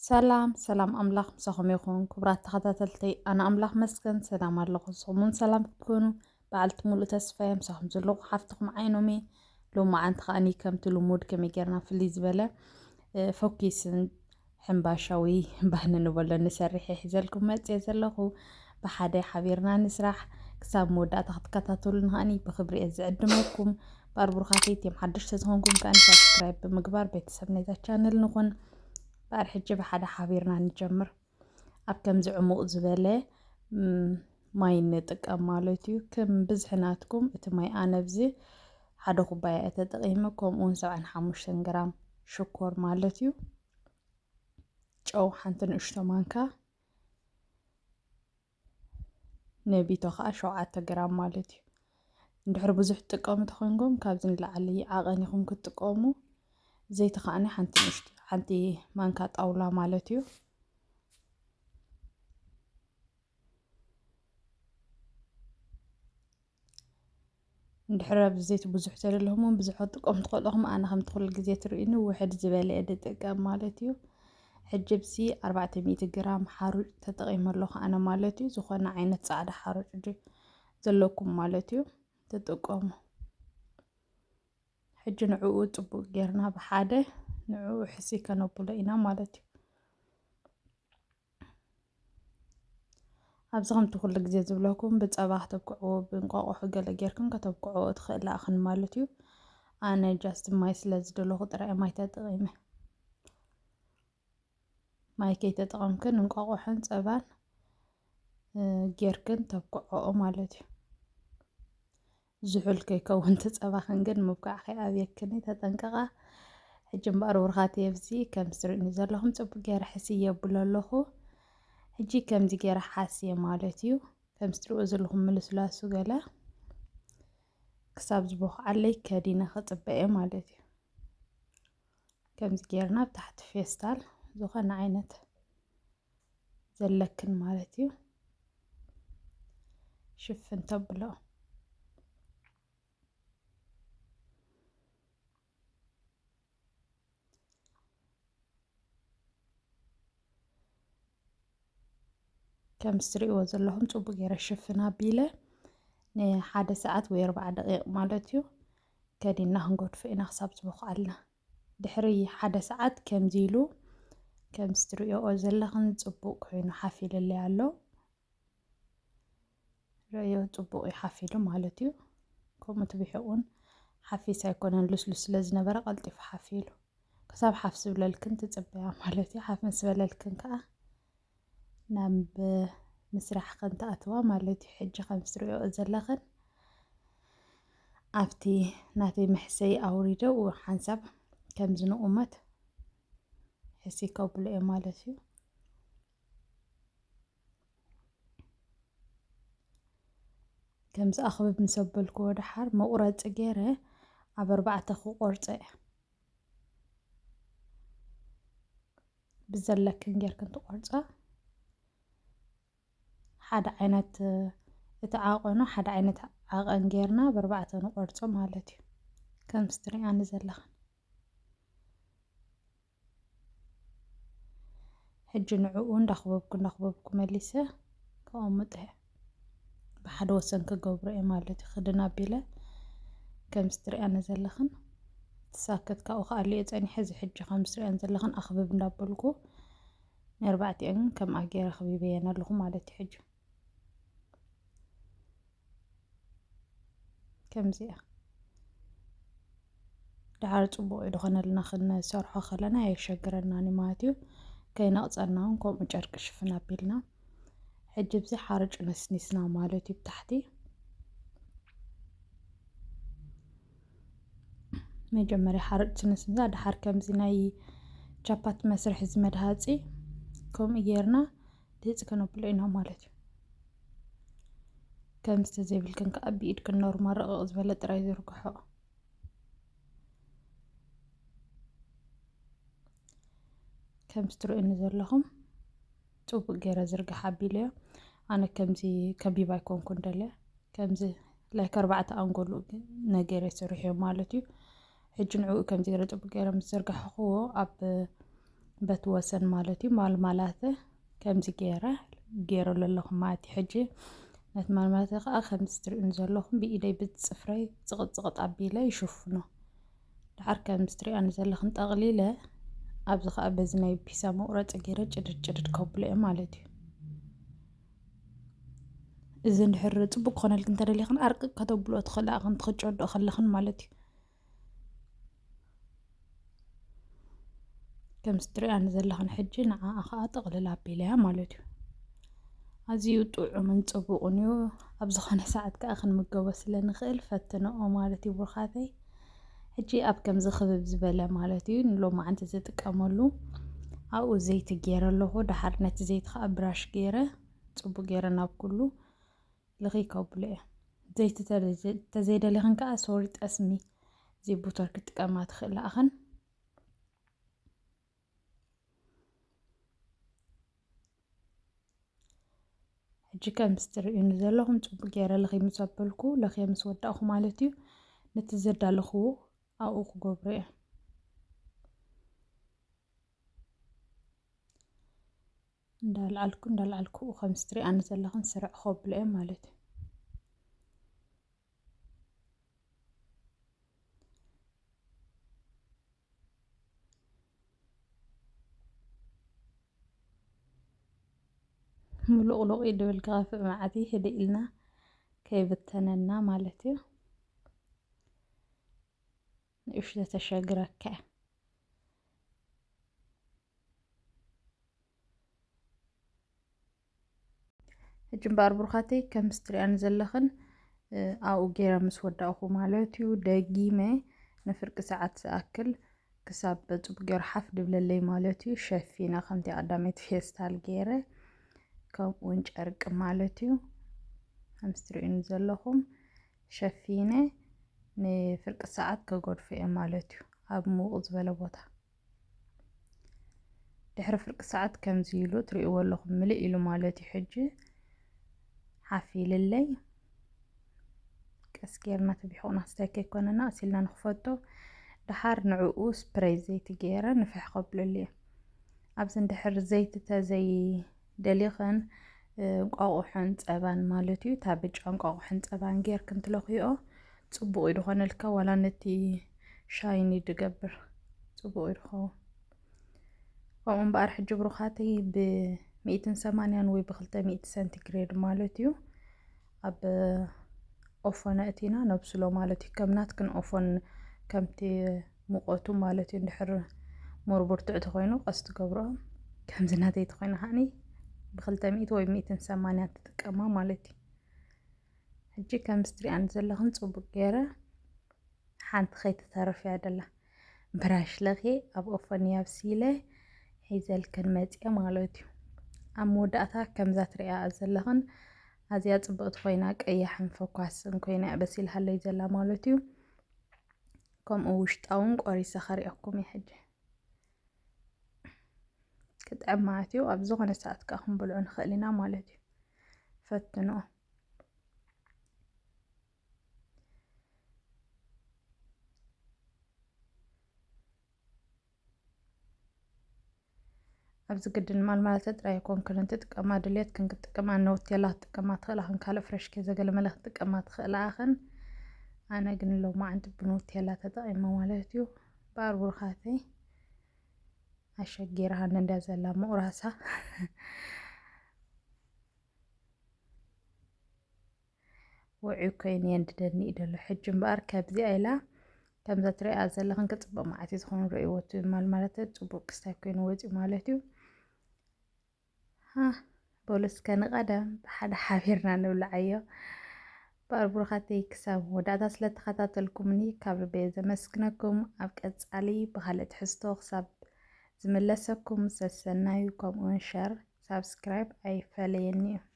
ሰላም ሰላም፣ ኣምላኽ ምሳኹም ይኹን። ክቡራት ተኸታተልተይ፣ ኣነ ኣምላኽ መስገን ሰላም ኣለኹ። ንስኹም እውን ሰላም ክትኮኑ በዓልቲ ሙሉእ ተስፋ እየ። ምሳኹም ዘለኹ ሓፍትኹም ዓይኖም እየ። ሎማዓንቲ ከኣኒ ከምቲ ልሙድ ከመይ ጌርና ፍልይ ዝበለ፣ እ፣ ፈኲስን ሕምባሻዊ ባህኒ ንበሎ ንሰርሕ እየ ሒዘልኩም መፅየ ዘለኹ። ብሓደ ሓቢርና ንስራሕ። ክሳብ መወዳእታ ክትከታተሉን ከኣኒ ብኽብሪ እየ ዝዕድመኩም። ባርቡርኻተይ፣ እትም ሓደሽቲ ዝኾንኩም ከኣኒ ሳብስክራይብ ብምግባር ቤተሰብ ናይዛ ቻነል ንኹን። ባር ሕጂ ብሓደ ሓቢርና ንጀምር። ኣብ ከምዚ ዕሙቕ ዝበለ፣ ም፣ ማይ ንጥቀም ማለት እዩ። ከም ብዝሒ ናትኩም፣ እቲ ማይ ኣነ ኣብዚ ሓደ ኩባያ እየ ተጠቒመ፣ ከምኡ እውን ሰብዓን ሓሙሽተን ግራም ሽኮር ማለት እዩ። ጨው ሓንቲ ንእሽቶ ማንካ፣ ነቢቶ ከዓ ሸውዓተ ግራም ማለት እዩ። እንድሕር ብዙሕ ትጥቀሙ ተኾይንኩም፣ ካብዚ ንላዕሊ ዓቐን ኢኹም ክትጥቀሙ። ዘይቲ ከዓኒ ሓንቲ ንእሽቶ፣ ሓንቲ ማንካ ጣውላ ማለት እዩ። እንድሕር ኣብዚ ዘይቲ ብዙሕ ተደለኹም እውን ብዙሕ ክትጥቀሙ ትኽእሉ ኢኹም። ኣነ ከምቲ ኩሉ ግዜ ትርእዩኒ ውሕድ ዝበለ እየ ዝጥቀም ማለት እዩ። ሕጂ ኣብዚ ኣርባዕተ ሚእቲ ግራም ሓሩጭ ተጠቒመ ኣለኹ ኣነ ማለት እዩ። ዝኾነ ዓይነት ጻዕዳ ሓሩጭ ድዩ ዘለኩም ማለት እዩ ትጥቀሙ። ሕጂ ንዕኡ ጽቡቕ ጌርና ብሓደ ንዕኡ ሕስይ ከነብሎ ኢና ማለት እዩ። ኣብዚ ከምቲ ኩሉ ግዜ ዝብለኩም ብጸባ ከተብክዕዎ፣ ብእንቋቑሖ ገለ ጌርክን ከተብክዕዎ ትኽእላ ኢኽን ማለት እዩ። ኣነ ጃስት ማይ ስለ ዝደለኹ ጥራይ ማይ ተጠቒመ። ማይ ከይተጠቐምክን እንቋቑሖን ጸባን፣ እ፣ ጌርክን ተብክዕኦ ማለት እዩ። ዝሑል ከይከውን እቲ ጸባኽን ግን ምብካዕ ከይኣብየክን ተጠንቀቓ። ሕጂ እምበኣር ብሩኻት የብዚ ከም ትርእዩኒ ዘለኹም ጽቡቕ ገይረ ሕስየ የብሎ ኣለኹ። ሕጂ ከምዚ ገይረ ሓስየ ማለት እዩ። ከም ትርእዩ ዘለኹም ምልስላሱ ገለ ክሳብ ዝበኹዓለይ ከዲነ ክጽበየ ማለት እዩ። ከምዚ ጌርና ኣብ ታሕቲ ፌስታል ዝኾነ ዓይነት ዘለክን ማለት እዩ ሽፍን ተብሎ። ከም ትርእይዎ ዘለኹም ጽቡቅ ገይረ ሽፍን ኣቢለ ንሓደ ሰዓት ወይ ኣርባዓ ደቂቅ ማለት እዩ ከዲና ክንገድፎ ኢና ክሳብ ዝበኹዓልና። ድሕሪ ሓደ ሰዓት ከምዚ ኢሉ ከም ትርእይኦ ዘለኽን ጽቡቅ ኮይኑ ሓፊልለይ ኣሎ። ረዮ ጽቡቅ እዩ ሓፊሉ ማለት እዩ። ከምኡ ትብሕቁን ሓፊስ ኣይኮነን ልስሉስ ስለ ዝነበረ ቀልጢፉ ሓፊሉ። ክሳብ ሓፍ ዝብለልክን ትጽበያ ማለት እዩ። ሓፍ ምስ በለልክን ከኣ ናብ ምስራሕ ክንትኣትዋ ማለት እዩ። ሕጂ ከም ትርእዮ ዘለኽን ኣብቲ ናተይ መሕሰይ ኣውሪደ ሓንሳብ ከምዚ ንቑመት ሕሲ ከብሎ እየ ማለት እዩ። ከምዚ ኣኽብብ ምስ ኣበልክዎ ደሓር መቑረጺ ገይረ ኣብ ኣርባዕተ ክቆርጾ እየ። ብዘለክን ጌርክን ትቆርጻ። ሓደ ዓይነት እቲ ዓቐኑ ሓደ ዓይነት ዓቐን ጌርና ብኣርባዕተ ንቆርጾ ማለት እዩ። ከም ስትሪኣኒ ዘለኽን። ሕጂ ንዕኡ እንዳኽበብኩ እንዳኽበብኩ መሊሰ ከቐምጦ እየ። ብሓደ ወሰን ክገብሮ እየ ማለት እዩ። ክድን ኣቢለ ከም ስትሪኣኒ ዘለኽን ትሳክት ካብኡ ክኣልዮ ጸኒሐ እዚ ሕጂ ከም ስትሪኣኒ ዘለኽን ኣኽብብ እንዳበልኩ ንኣርባዕቲአን ከምኣ ገይረ ኣኽቢበየን ኣለኹ ማለት እዩ። ሕጂ ከምዚኣ ደሓር ጽቡቕ እዩ ዝኾነልና ክንሰርሖ ከለና የሸግረናን እዩ ማለት እዩ። ከይነቕጸልና እውን ከምኡ ጨርቂ ሽፍን ኣቢልና ሕጂ ኣብዚ ሓርጭ ነስኒስና ማለት እዩ ብታሕቲ። መጀመርያ ሓርጭ ነስኒሳ ደሓር ከምዚ ናይ ቻፓት መስርሒ ዝመድሃጺ ከምኡ ጌርና ድህጽ ከነብሎ ኢና ማለት እዩ። ከምዚ ተዘይብልክን ከኣ ብኢድክን ኖርማል ረቕቕ ዝበለ ጥራይ ዝርግሖ። ከምዚ ትርእዩኒ ዘለኹም ጽቡቕ ገይረ ዝርግሕ ኣቢለዮ። ኣነ ከምዚ ከቢባ ኣይኮንኩን ደልየ። ከምዚ ላይክ ኣርባዕተ ኣንጎሉ ነገር የሰርሕዮ ማለት እዩ። ሕጂ ንዕኡ ከምዚ ገይረ ጽቡቕ ገይረ ምስ ዘርጋሕኽዎ ኣብ በቲ ወሰን ማለት እዩ። ማልማላተ ከምዚ ገይረ ገይረሉ ኣለኹ ማለት እዩ። ሕጂ ነቲ ማልማላተ ከዓ ከምዚ ትርእዩኒ ዘለኹም ብኢደይ ብፅፍረይ ፅቕፅቕጥ ኣቢለ ይሽፍኖ። ደሓር ከምዚ ትርእያኒ ዘለኽን ጠቕሊለ ኣብዚ ከዓ በዚ ናይ ፒሳ መቁረፂ ገይረ ጭድድ ጭድድ ከብሎ እየ ማለት እዩ። እዚ እንድሕር ፅቡቅ ክኾነልክን እንተደሊኽን ኣርቅቅ ከተብልኦ ትኽእላ ኢኽን ትኽጨድኦ ከለኽን ማለት እዩ። ከምዚ ትሪኣኒ ዘለኽን ሕጂ ንዓኣ ከዓ ጥቕልል ኣቢለያ ማለት እዩ። ኣዝዩ ጥዑምን ጽቡቕን እዩ። ኣብ ዝኾነ ሰዓት ከዓ ክንምገቦ ስለ ንኽእል ፈትንኦ ማለት እዩ ብሩኻተይ። ሕጂ ኣብ ከምዚ ክብብ ዝበለ ማለት እዩ ንሎማዓንቲ ዝጥቀመሉ ኣብኡ ዘይቲ ገይረ ኣለኹ። ደሓር ነቲ ዘይቲ ከዓ ብራሽ ገይረ ጽቡቅ ገይረ ናብ ኩሉ ልኺ ከብሎ እየ። ዘይቲ ተዘይደሊኽን ከዓ ሶሪ ጠስሚ እዚ ቡተር ክጥቀማ ትኽእላ ኣኽን። ሕጂ ከምዚ ትርእዩኒ ዘለኹም ጽቡቅ ገይረ ለኺ ምስ ኣበልኩ ለኺ ምስ ወዳእኹ ማለት እዩ። ነቲ ዘዳለኽዎ ኣብኡ ክገብሮ እየ። እንዳልዓልኩ እንዳልዓልኩ ከምዚ ትሪኣኒ ዘለኽን ስርዕ ከብሎ እየ ማለት እዩ። ምሉቕሉቕ እዩ ድብል ክኸፍእ መዓት ህድእ ኢልና ከይብተነና ማለት እዩ። ንእሽቶ ተሸግረካ እያ። ሕጂ እምበኣር ብሩኻተይ ከምዚ ትሪኣኒ ዘለኽን ኣብኡ ገይረ ምስ ወዳእኹ ማለት እዩ ደጊመ ንፍርቂ ሰዓት ዝኣክል ክሳብ በጽቡቅ ገይሩ ሓፍ ድብለለይ ማለት እዩ። ሸፊነ ከምቲ ቀዳመይቲ ፌስታል ገይረ ከምኡውን ጨርቂ ማለት እዩ። ከምዚ ትሪእኒ ዘለኹም ሸፊነ ንፍርቂ ሰዓት ከገድፎ እየ ማለት እዩ። ኣብ ምውቕ ዝበለ ቦታ ድሕሪ ፍርቂ ሰዓት ከምዚ ኢሉ ትሪእዎ ኣለኹም ምልእ ኢሉ ማለት እዩ። ሕጂ ሓፍ ኢልለይ ቀስ ጌርና ተቢሕቑና ክስታይ ከይኮነና እሲልና ንኽፈቶ። ደሓር ንዕኡ ስፕሬይ ዘይቲ ገይረ ንፍሕ ከብለሉ እየ። ኣብዚ እንድሕር ዘይቲ ተዘይደሊኽን እንቋቑሖን ፀባን ማለት እዩ። እታ ብጫ እንቋቑሖን ፀባን ጌርክን ትለኽይኦ ፅቡቕ እዩ ዝኾነልካ ዋላ ነቲ ሻይኒ ድገብር ፅቡቕ እዩ ድኸውን። ከምኡ እምበኣር ሕጂ ብሩኻተይ ብሚእትን ሰማንያን ወይ ብክልተ ሚእቲ ሰንቲግሬድ ማለት እዩ ኣብ ኦፎን ኣእቲና ነብስሎ ማለት እዩ። ከም ናትክን ኦፎን ከምቲ ሙቐቱ ማለት እዩ። እንድሕር ሙር ብርቱዕ ተኾይኑ ቀስ ትገብርኦ። ከምዚ ናተይ ተኾይኑ ከዓኒ ብክልተ ሚእቲ ወይ ሚእትን ሰማንያን ትጥቀማ ማለት እዩ። ሕጂ ከም ስትሪኣን ዘለኽን ጽቡቅ ገይረ ሓንቲ ከይትተርፍ እያ ደላ ብራሽ ለኺ ኣብ ኦፈን ኣብሲለ ሒዘልክን መጽየ ማለት እዩ። ኣብ መወዳእታ ከምዛ ትሪኣ ዘለኽን ኣዝያ ጽብቕቲ ኮይና ቀያሕን ፈኳስን ኮይና እያ በሲልሃለይ ዘላ ማለት እዩ። ከምኡ ውሽጣውን ቆሪሰ ከሪኣኩም እየ ሕጂ። ክጥዕም ማለት እዩ። ኣብ ዝኾነ ሰዓት ከዓ ክንበልዖ ንኽእል ኢና ማለት እዩ። ፈትንኦ። ኣብዚ ግድን ማልማላተ ጥራይ ኣይኮንክን እንትጥቀማ ድልየትክን ክትጥቀማ ኖቴላ ክትጥቀማ ትኽእላ ክን ካልእ ፍሬሽ ኬዘ ገለመለ ክትጥቀማ ትኽእላ ኣኽን። ኣነ ግን ሎማዓንቲ ብኖቴላ ተጠቒመ ማለት እዩ። ባርቡርኻተይ ኣሸጊርሃኒ እንዳ ዘላ ምቑራሳ ውዑይ ኮይኑ የንድደኒ እዩ ደሎ። ሕጂ እምበኣር ካብዚኣ ኢላ ከምዛ ትሪኣ ዘለኽን ክጽብቕ መዓት እዩ ዝኾኑ ርእይዎ ትብል ማለት ጽቡቕ ክስታይ ኮይኑ ወፂኡ ማለት እዩ። ሃ በሉ እስከ ንቐደም ብሓደ ሓቢርና ንብልዓዮ። ባርቡርኻተይ ክሳብ ወዳእታ ስለተኸታተልኩምኒ ካብ ልበየ ዘመስግነኩም። ኣብ ቀጻሊ ብኻልእ ትሕዝቶ ክሳብ ዝምለሰኩም ሰሰናዩ ከምኡውን ሸር ሳብስክራይብ ኣይፈለየኒ እዩ።